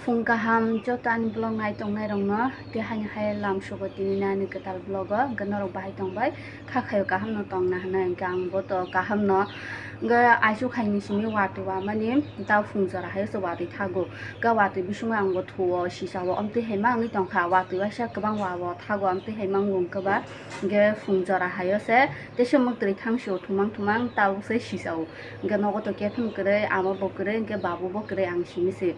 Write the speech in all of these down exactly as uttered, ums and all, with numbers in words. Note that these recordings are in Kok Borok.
Phung kaham joto ani vlog nai tongnai rokno, tei haino hai lam sugo tini nani kwtal vlog o, hwnkhe norok bahai tongbai, kha khaio kaham no tongna hwnwi, hwnkhe ang bo to kaham no, hwnkhe aisu khaini simi watwi wamani, tao phung jora haio se watwi thago, hwnkhe watwi bisingo ang bo thuo, sisao, omtwi hai ma wngwi tongkha, watwi waisa kwbang wa bo thago, omtwi hai ma wngkha ba, hwnkhe phung jora haio se, teisa mwktwi thang sio thumang thumang, tao se sisao, hwnkhe nogo to kepheng kwrwi, amo bo kwrwi, hwnkhe babu bo kwrwi, ang simi se.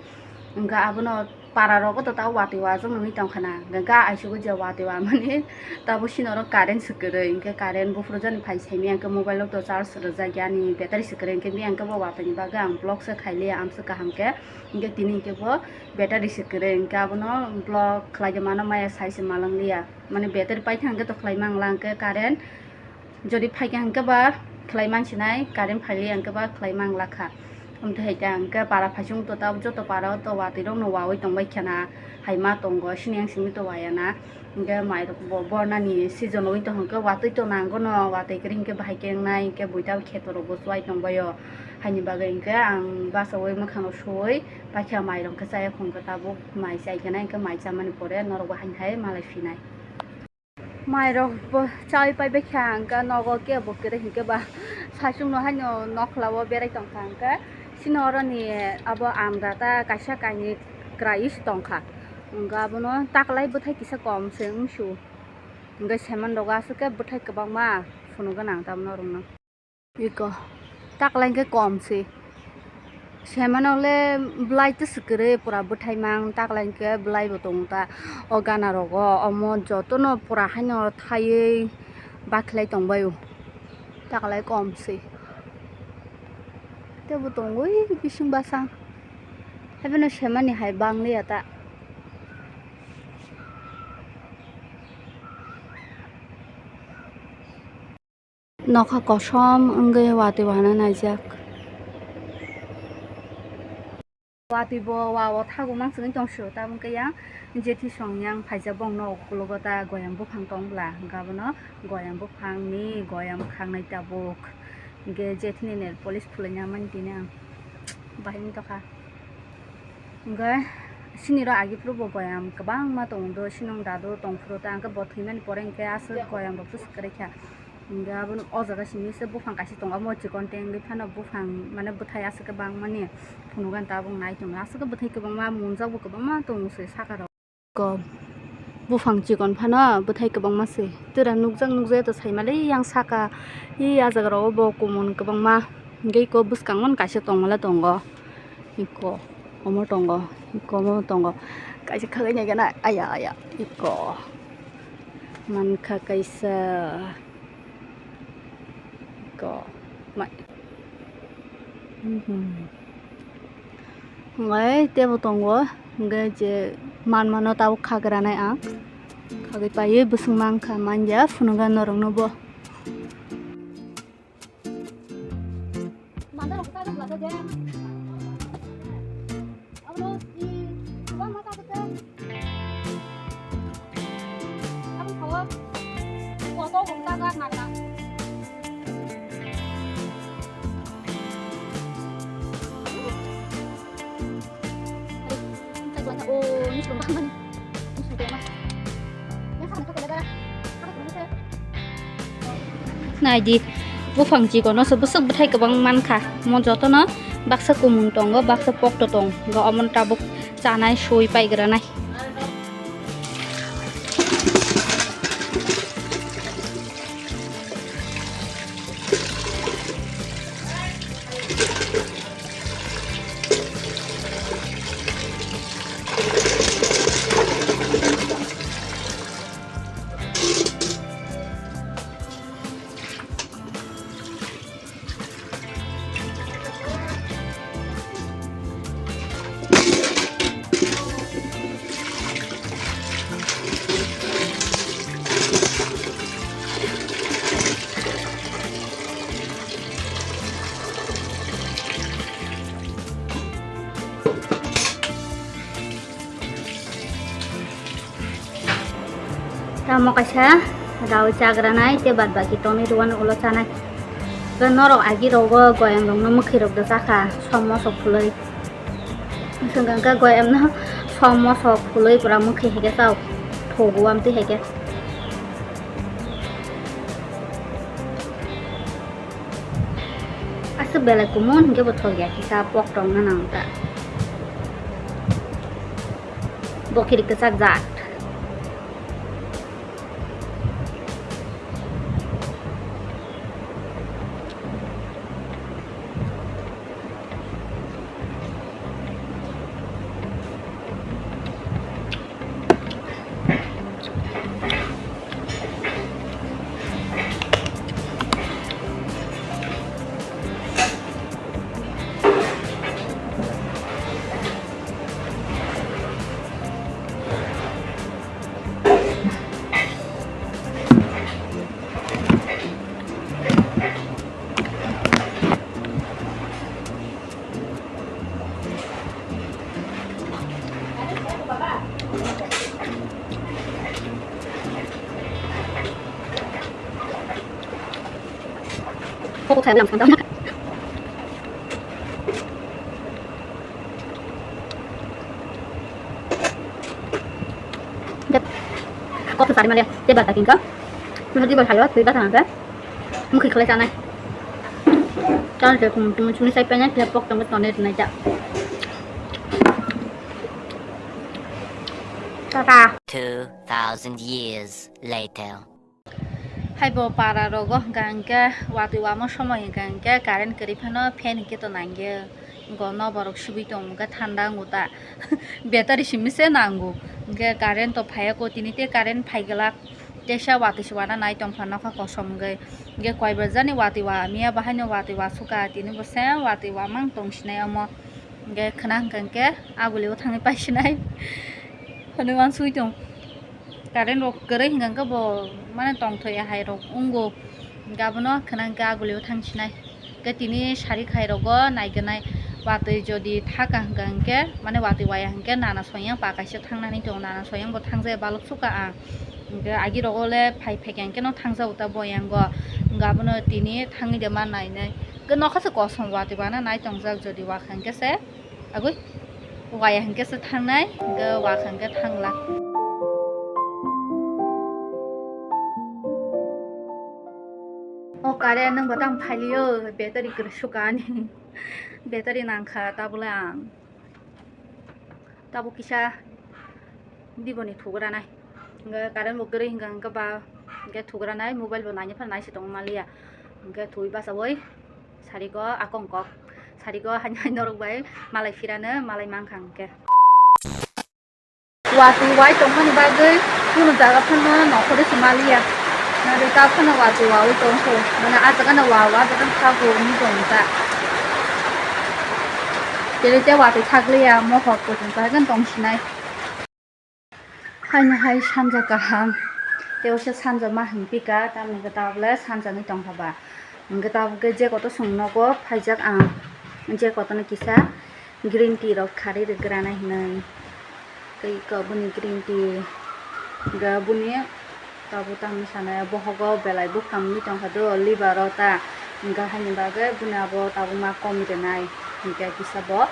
Hwnkhe abono para rogo to tao watwi wajak nungwi tongkha na. Hwnkhe ga aisugo je watwi wamani tabo sini oro current se kwrwi. Hwnkhe current buphuru jani phai saimanya hwnkhe mobile o to charge rwjak ya ni battery se kwrwi. Hwnkhe miyang khe bo watwi ni bagwi ang vlog se khailiya amswk kaham khe. Hwnkhe tini hwnkhe bo battery se kwrwi. Hwnkhe abono vlog khlai de mano maya sai se malang liya. Mane battery paikha hwnkhe to khlai mangla hwnkhe current. Jodi phaikha hwnkhe ba khlai mansinai, current phailiya hwnkhe ba khlai manglakha. Amtwi hai khe hwnkhe para phaising to tab joto para o to watwi rokno wawi tongbai khana, hai ma tongo, sini yang simi to wayana. Hwnkhe mai rok bo bornani season oi tong hwnkhe watwi to nangono, watwi kwrwi hwnkhe bahai khe wngnai, hwnkhe buita kheto rok bo chuwai tongbaio. Haini bagwi hwnkhe ang bachaui mwkhang rok suwi paikha mai rok hwnkhe chaya khongkhe tabuk mai chai khe nai hwnkhe mai chamani pore norok bo haini hai malai phinai. Mai rok bo chai pai bai kha hwnkhe nogo kebo kwrwi hwnkhe ba saichung no haino nokla o berai tong kha hwnkhe sini oro ni abo amra ta kaisa kainwi kwrwi se tong kha hwnkhe abono taklai bwthai kisa kom se wng su hwnkhe seman rogo aswk khe bwthai kwbangma phunuk gana ang tabuk norok no. Iko taklai hwnkhe kom se. Semano le bwlai twi se kwrwi pura bwthai mang taklai hwnkhe bwlai bo tongo ta o gana rogo omo jotono pura haino thaiwi bakhlai tongbaio taklai kom se. Tebo tongwi bising bwsang haibeno semani hai bang liya ta. Nokha kosom wngwi watwi wana naijak. Watwi bo wa o thago mansugwi tongsu, tabuk khe yang jethi song yang phaijak bongno ukologo ta goyam buphang tong bwla, hwnkhe abono goyam buphangni goyam khangnai tabuk, hwnkhe jethini nail polish phulaina mani tini ang bahai wng tongkha. Hwnkhe siniro agi phuru bo goyam kwbangma tongo, sinong dadu tongphuru ta, hwnkhe bo thwimani pore hwnkhe aswk goyam rok swk kwrwi kha. Hwnkhe abono o jaga simi se buphang kaisa tongo, omo chikon tengwi phano buphang mane bwthai aswk khe bangmani phunukgani tabuk nai tongo. Aswk khe bwthai kwbangma munjak bo kwbangma tongo se saka rok. Ko buphang chikon phano bwthai kwbangma se. Tura nukjak nukjak to saimali yang saka. I ah jaga rogo bo kumun kwbangma. Hwnkhe iko bwskango kaisa tongmala tongo. Iko omo tongo, iko omo tongo. Kaisa khagai nai gana aya aya iko. Mankha kaisa. Ko, ma-, mhm. Hwnbai tebo tongo, hwnkhe je manmano tabuk khagranai ang. Khagwi paiwi bwswng mankha, manya phunukgwi norokno bo. Naidi, buphang chikono se bwswk bwthai kwbang mankha. Mo jotono baksa kumun tongo, baksa pokto tongo. Omono tabuk chanai sui paigranai. Tamo kaisa rawi chagranai tei bad baki tonwi rwani ulo chanai. Tei norok agi rogo goyam rokno mwkhwi rok da chakha som mosok phulwi. Sengkang ka goi emno som moso khului pura mukhi hai khe chao thogo amtwi hai khe. Aswk belai kumun hinkhe bo thok ya kisa pok tong na nang ta. Bo khirik kwchak jak. Kok saya bilang sebentar. Kok sari malia, dia batal tinggal. Mesti berhayo, tiba tangan. Mukhi khlai chanai. Chan se kum kum chuni sai penai khe pok tong tonne nai ja. Tata. Two thousand years later. Hai bo para rogo hwnkha hwnkhe watwi wamo somoi hwnkha hwnkhe current kwrwi phano fan hwnkhe to nangya. Go no borok sibui tongo hwnkhe thanda wngo ta. Battery simi se nango. Hwnkhe current to phaiya ko tini tei current phai glak. Teisa watwi se wana nai tongkha nokha kosom wngwi. Hwnkhe koibar jani watwi wa miya bahaino watwi wa suka tini bo se watwi wa mang tong sinai omo. Hwnkhe khwna hwnkha hwnkhe aguli o thangwi paisinai. Hwnwi wansugwi tong. Current rok kwrwi hwnkha hwnkhe bo mane tongthoi hai rok wngo. Hwnkhe abono khwna hwnkhe aguli o thangsinai. Hwnkhe tini sari khai rogo naiganai watwi jodi thaka hwnkha hwnkhe mane watwi waya hwnkhe nana soyang pa kaisa thangnani tongo, nana soyang bo thangjaya balok suka ang. Hwnkhe agi rogo le phai phaikha hwnkhe no thangjago ta boyango. Hwnkhe abono tini thangwi de ma nainai. Hwnkhe nokha se kosom watwi bana nai tongjak jodi wakha hwnkhe se. Agoi. Waya hwnkhe se thangnai, hwnkhe wakha hwnkhe thangla. O current nwng bo tamo phailio, battery kwrwi suka ani. Battery nangkha tabole ang. Tabuk kisa. Diboni thugra nai. Hwnkhe current bo kwrwi hwnkha hwnkhe ba hwnkhe thugra nai mobile bo naina phano naisi tongma liya. Hwnkhe thwi bachawui sari go akong kok. Sari go haino haino norok bai malai phirano malai mankha hwnkhe. Watwi wai tongmani bagwi kunu jaga phano nokhorwi se maliya. Nari ta phano watwi wawi tongkho. Mane ah jaga no wa wa jaga no thago wngwi tongkha. Tei tei watwi thakliya mohor kuchung kaisa tongsinai. Haino hai sanja kaham, tei waisa sanja ma hwnpika, tamni hwnkhe tabole sanja wngwi tongkha ba. Hwnkhe tabukhe je koto chwng nogo phaijak ang, je kotono kisa green tea rok kharwi rwgranai hwnwi. Tei eko boni green tea, hwnkhe boni tabuk tamni sanai bohogo belai buphang wngwi tongkha do, liver o ta, hwnkhe haini bagwi boni abo tabuk ma kom rwnai, hwnkhe kisa bo.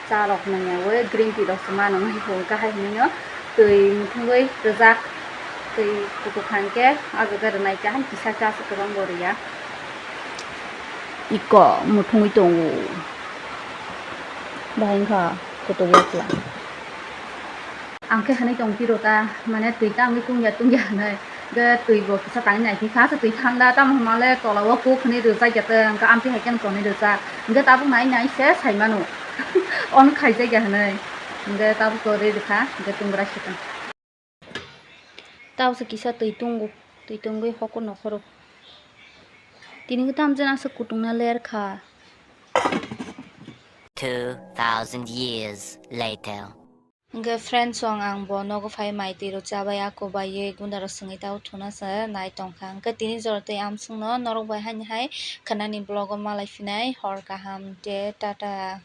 Cha rok nangyawi green tea rok se mano wngkha hwnkhe hai hwnwi no twi muthungwi rwjak, twi kutuk kha hwnkhe ah jaga rwnai kha, kisa cha se kwbang bo rwya. Eko muthungwi tongo, bahai wngkha kutuk yakla. Ang khe hwnwi tong phiro ta, mane twi ta wngwi tungya tungya hwnwi. Hwnkhe twi bo kisa tangwi nai khe kha se twi thanda, tamo hwnba le tola o kuk hwnwi rwjak ya tong, hwnkhe amtwi hai khe tonwi rwjak. Hwnkhe tabuk nai nai se sai mano. Ono khaijak ya hwnwi. Hwnkhe tabuk to rwi rwkha, hwnkhe tungura se tong. Tabuk se kisa twi tungo, twi tungwi hokor nokhoro. Tini khe tamo jani aswk kutung na ler kha. Two thousand years later. Hwnkhe friends rok ang bo nogo phai mai twi rok chabai ako bai ye gunda rok swngwi tao thuna se nai tongkha. Hwnkhe tini jora tei amswk no norok bai haini hai khwnani vlog o malai phinai hor kaham de tata.